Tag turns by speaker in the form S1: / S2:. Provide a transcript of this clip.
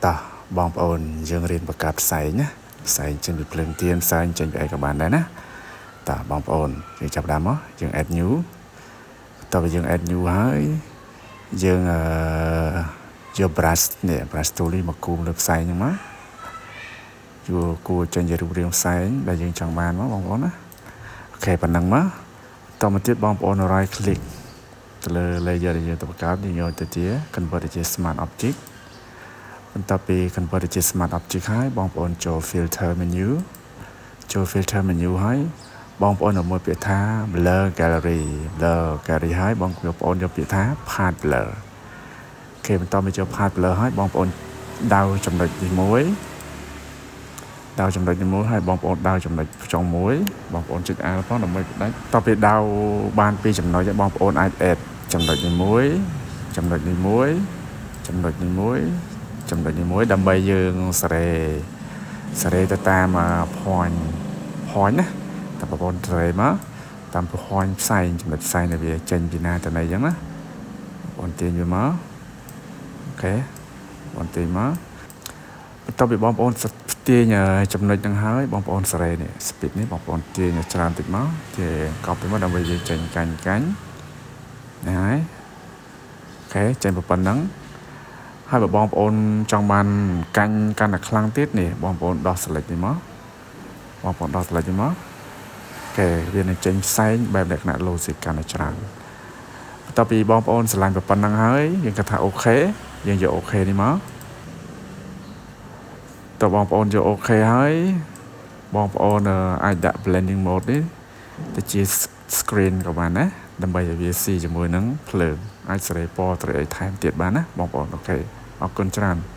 S1: តោះបងប្អូនយើងរៀនបង្កើតផ្សែងណាផ្សែងចេញពីភ្លើងទៀនផ្សែងចេញពីអីក៏បានដែរណាតោះបងប្អូនយើងចាប់ផ្ដើមមកយើង add new តោះយើង add new ហើយយើងអឺយក brush នេះ brush tool នេះមកគូរលើផ្សែងហ្នឹងមកយកគូរចេញជារូបរាងផ្សែងដែលយើងចង់បានមកបងប្អូនណាOK ប៉ុណ្ណឹងមកតមកទៀតបងប្អូន right click ទៅលើ layer ដែលយើងទៅបង្កើតយើងយកទៅជា convert ទៅជា smart object បន្ទាប់ពី convert ទៅជា smart object ហើយបងប្អូនចូល filter menu ចូល filter menu ហើយបងប្អូននៅមួយពាក្យថា blur gallery blur gallery ហើយបងប្អូនយកពាក្យថា path blur គេបន្តមកចូល path blur ហើយបងប្អូនដៅចំណុចទី1ដៅចំណុចទី1ហើយបងប្អូនដៅចំណុចចុងមួយបងប្អូនចុច Alt ផងដើម្បីផ្ដាច់តទៅពីដៅបានពីចំណុចបងប្អូនអាច add ចំណុចនេះមួយចំណុចនេះមួយចំណុចនេះមួយចំណុចនេះមួយដើម្បីយើងសេរីសេរីទៅតាម point point ណាតើបងប្អូនសេរីមកតាម point ផ្សែងចំណុចផ្សែងដែលវាចេញពីណាទៅណីអញ្ចឹងណាបងប្អូនទាញវាមក OK បងទាញមកបន្ទាប់ពីបងប្អូនទាញចំណុចហ្នឹងហើយបងប្អូនសេរីនេះ speed នេះបងប្អូនទាញច្រើនតិចមកទាញកប់តិចមកដើម្បីវាចេញកាញ់កាញ់ណាហើយ OK ចេញប៉ុណ្ណឹងហើយបើបងប្អូនចង់បានកាញ់កាន់តែខ្លាំងទៀតនេះបងប្អូនដោះ select នេះមកបងប្អូនដោះ select នេះមក OK វានឹងចេញផ្សែងបែបលក្ខណៈ logic កាន់តែច្រើនបន្ទាប់ពីបងប្អូនស្រឡាញ់ប៉ុណ្ណឹងហើយយើងគិតថា OK យើងយក OK នេះមកតើបងប្អូនយក OK ហើយបងប្អូនអាចដាក់ blending mode នេះទៅជា screen ក៏បានណាដើម្បីឲ្យវាស៊ីជាមួយនឹងភ្លើងអាចសេរីពណ៌ត្រីអីថែមទៀតបានណាបងប្អូន OK អរគុណច្រើន។